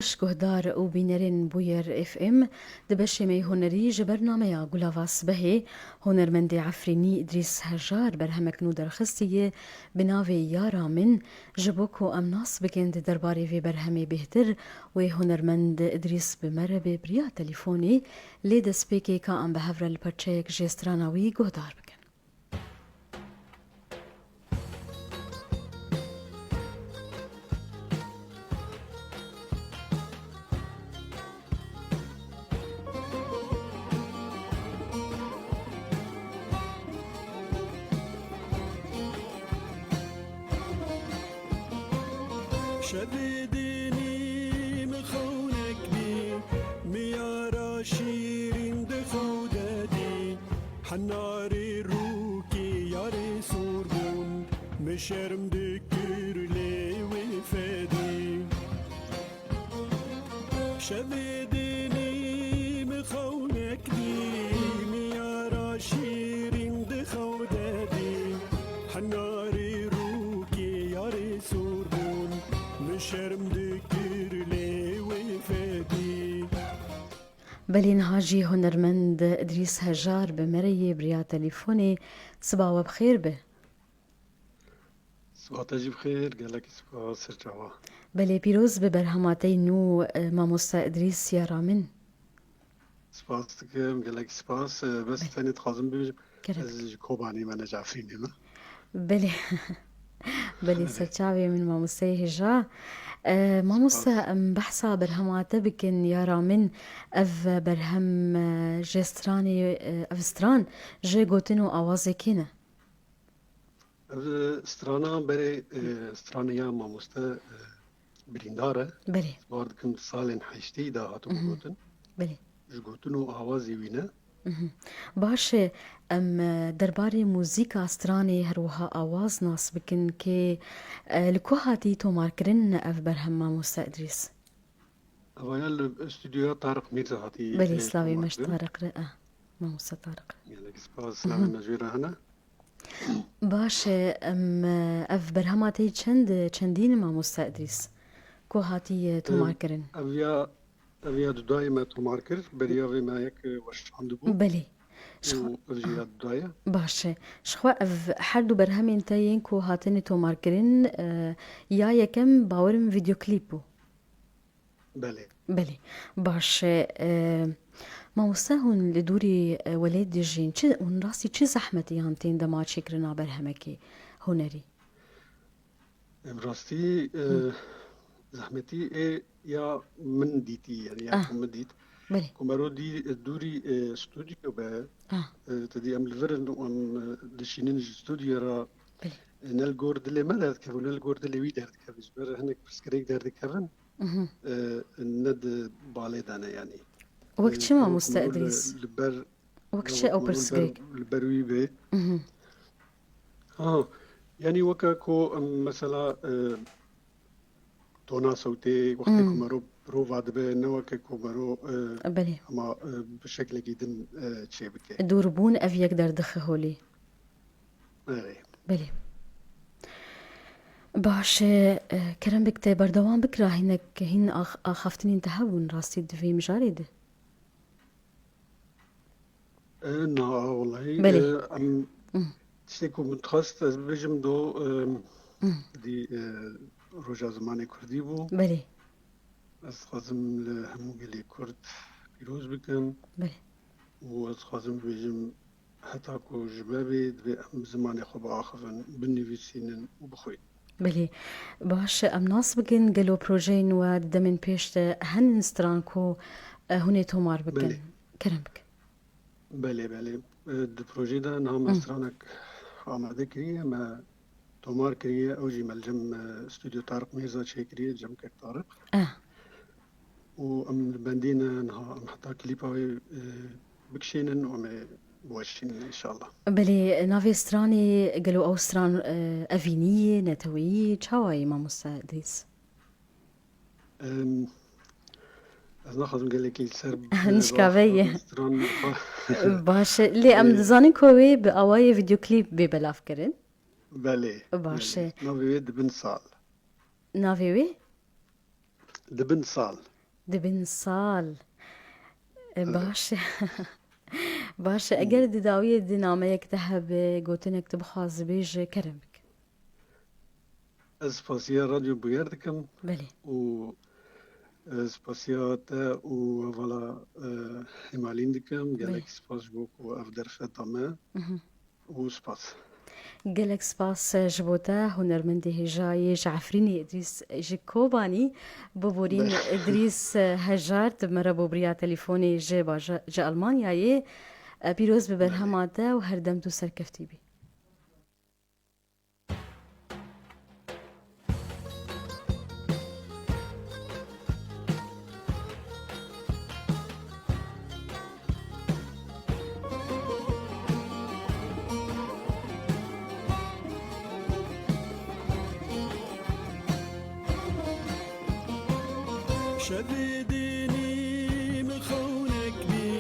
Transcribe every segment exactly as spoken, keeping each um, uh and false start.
Guhdar û bînerên Bûyer F M, di beşê me yê hunerî ji bernameya Gulava Sibehê, hunermendê Efrînî Îdrîs Hejar berhemek nû derxistiye bi navê Yara Min. Ji bo ku em nas bikin di derbarê vê berhemê bêhtir, wê hunermend Îdrîs bi me re bê bi riya telîfonê, lê destpêkê ka em bi hev re li parçeyek jê strana wî guhdar bikin. Şevê dênî min xewnek dî, miyara şîrîn di xew de dî. Henarê rûkê yarê sor bûn, min şerm dikir lê wê fedî. Şevê dênî min xewnek dî, miyara şîrîn di xew de dî. Henarê rûkê yarê sor bûn, min şerm dikir lê wê fedî. Belê niha jî hunermend Îdrîs Hejar bi me re yê bi riya telîfonê. Siba we bi xêr be. Siba te jî bi xêr, gelekî spas, ser çava. Belê pîroz be berhema te yê nû, e, mamoste Îdrîs Yara Min. Spas dikim, gelekî spas. E, bes Belê. Tenê dixwazim bibêjim, Gerek. Ez ji Kobanê me, ne ji Efrînê me. Belê. Belê, Belê. Serçavê min mamosteyê hêja. E, mamoste, Spas. Em behsa berhema te bikin, Yara Min, ev berhem, e, jê stranê, e, ev stran jê gotin û awazê kê ne? Ev strana berê, e, stranê ya mamoste, e, Birîndar e. Belê. Bawer dikim di salên heştêyî de hatibû Mhm. gotin. Belê. Ji gotin û awazê wî ne. Mhm. Baş e, em, e, derbarê muzîka stranê her wiha awaz nas bikin kê, e, li ku hatî tomarkirin ev berhem, mamoste Îdrîs? Evaya li stûdyoya Tariq Mîrza hatî, Belê, e, slavê me ji tomarkirin. Tariq re, e, mamoste Tariq. Gelekî spas, slavê me jê re hene. Baş e, em, ev berhema te yê çend, çendîn e, mamoste Îdrîs? Ku hatî, e, Em, tomar kirin? Ev ya, ev ya dudayê me tomar kir, beriya vê me yek, e, weşandibû. Belê. Ji xwe Û ev jî ya dudayê. Baş e. Ji xwe ev her du berhemên te yên ku hatine tomar kirin, e, ya yekem bawerim vîdeoklîp bû. Belê. Belê. Baş e. E, mamoste, hûn li dûrî, e, welêt dijîn. Çi, hûn rastî çi zehmetiyan tên dema çêkirina berhemekî hunerî? Em rastî, e, Hı. zehmetî ê ya min dîtî, yani ya Ah. ku min dît. Belê. Ku mero dî, e, dûrî, e, stûdyo be, Ah. e, te dî em li vir in û em, e, dişînin ji stûdyo re. Belê. E, ne li gor dilê me derdikeve û ne li gor dilê wî derdikeve. Ji ber hinek pirsgirêk derdikevin. Mhm. E, ne di balê de ne, yanî. Wek E, çi, ew mamoste ku li, Îdrîs? Li ber, Wek ew çi ku ew mero li ber, pirsgirêk? Li ber wî bê. Mhm. Ha, yanî weke ku, em, mesela, e, tona sewtê, wextê Mhm. ku mero prova dibe, ne weke ku mero, e, Belê. Hema, e, bi şeklekî din, e, çê bike. Dûrbûn ev yek derdixe holê. Erê. Belê. Baş e, e, kerem bik te berdewam bikira, hinek hîn ax-, axaftinên te hebûn rastî di vê mijarê de? E, na, wellahî, Belê. e, em Hı. tiştê ku min dixwest ez bibêjim do, e, Hı. dî, e, roja zimanê kurdî bû. Belê. Ez dixwazim li hemû gelê kurd pîroz bikim. Belê. Û ez dixwazim bibêjim, heta ku ji me bê, divê em zimanê xwe biaxivin, binivîsînin û bixwînin. Belê. Baş e, em nas bikin, gelo projeyên we di demên pêş de henin stran ku, e, hûn ê tomar bikin? Belê. Kerem bikin. Belê, belê. E, di projeyê de niha me Hı. stranek amade kiriye, me tomar kiriye, ew jî me li cem, e, Stûdyo Tariq Mîrza çêkiriye, cem kek Tariq. Eh. Û em li bendî ne niha, em heta klîpa wê, e, bikişînin û em ê biweşînin înşallah. Belê, navê stranê gelo ew stran, e, evînî ye, neteweyî ye, çawa ye, mamoste Îdrîs? Em, ez naxwazim gelekî li ser Nişka vê ye. Stran Baş e. Lê em Ê. dizanin ku wê bi awayê vîdeoklîp bê belavkirin. Belê, Baş belê. e. Navê wê Dibin Sal. Navê wê? Dibin Sal. Dibin sal. E, baş e. Baş e. Eger di dawiyê di nameyek te hebe, gotinek tu bixwazî bêje, kerem bike. Ez spasiya Radyo Bûyer dikim. Belê. Û, e, spasiya te û hevala, e, Hêmalîn dikim. Gelek Belê. Spas ji bo ku ev derfeta me. Mhm. û spas. Gelek spas ji bo te, hunermendê hêja yê ji Efrînê Îdrîs ji Kobanî. Biborîn Be- Îdrîs Hejar, tu me re bo biriya telîfonê ji baja-, ji Almanyayê. Pîroz bi Belê. Berhema te û her dem tu serkeftî bî. Şevê dinî min xewnek dî,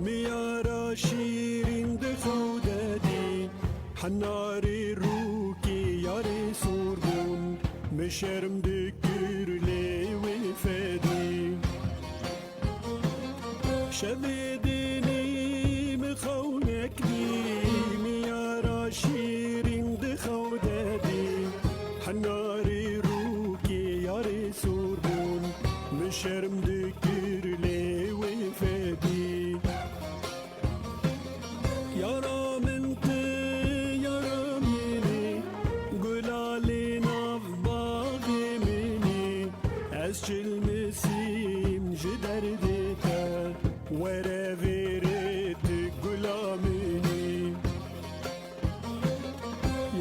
miyara şîrîn di xew de dî. Henarê rûkê yarê sor bûn, min şerm dikir lê wê fedî. Şevê dinî min xewnek dî, miyara şîrîn di xew de dî. Henarê rûkê yarê sor bûn, min şerm dikir lê wê fedî. Yara min tu, yara min î, gula lê nav baxê min î. Ez çilmisîm ji derdê te, were vêrê tu gula min î.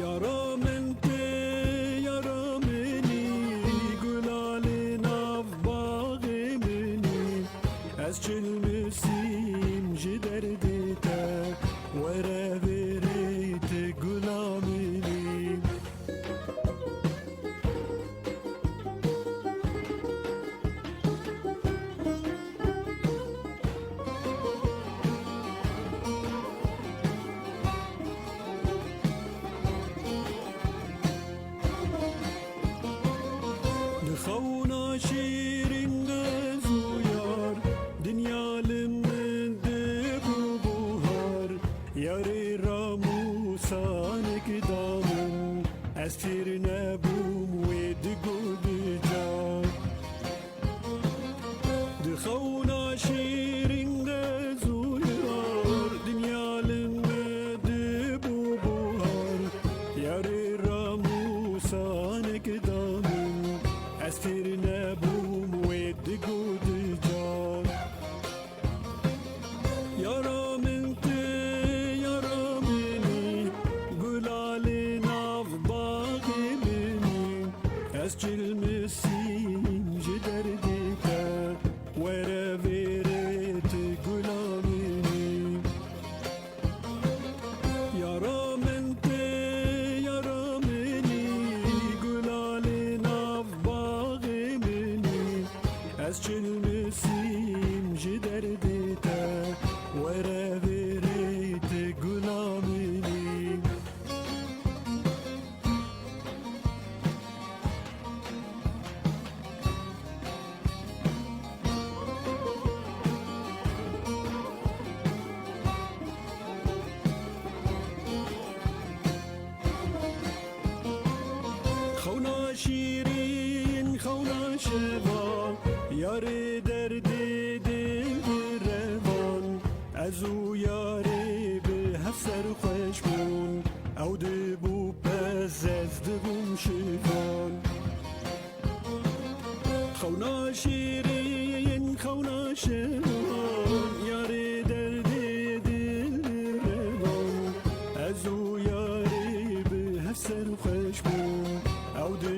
Yara min tê, yara min î, gula li nav baxê min î. Ez çilmisîm ji derdê te, were vêrê tu gula min î. Di xewna şîrîn de zûyar, dinya li min dibû buhar. Yarê ramûsanek da min, ez tîr nebûm wê digot car. Di xewna şîrîn de zûyar, dinya li min dibû buhar. Yarê ramûsanek da min, ez tîr nebûm wê digot car. Yara min tê, yara min î, gula li nav baxê min î. Ez çilmisîm ji derdê te, were vêrê tu gula min î. Yara min tê, yara min î, gula li nav baxê min î. Ez çilmisîm ji derdê te, were vêrê tu gula min î. Xewna şîrîn, xewna şeva, yarê derdê dil bi revan. Ez û yarê bi hev serxweş bûn, ew dibû pez, ez dibûm şivan. Xewna şîrîn, xewna şevan, yarê derdê dil revan. Ez û yarê bi hev serxweş bûn, ew di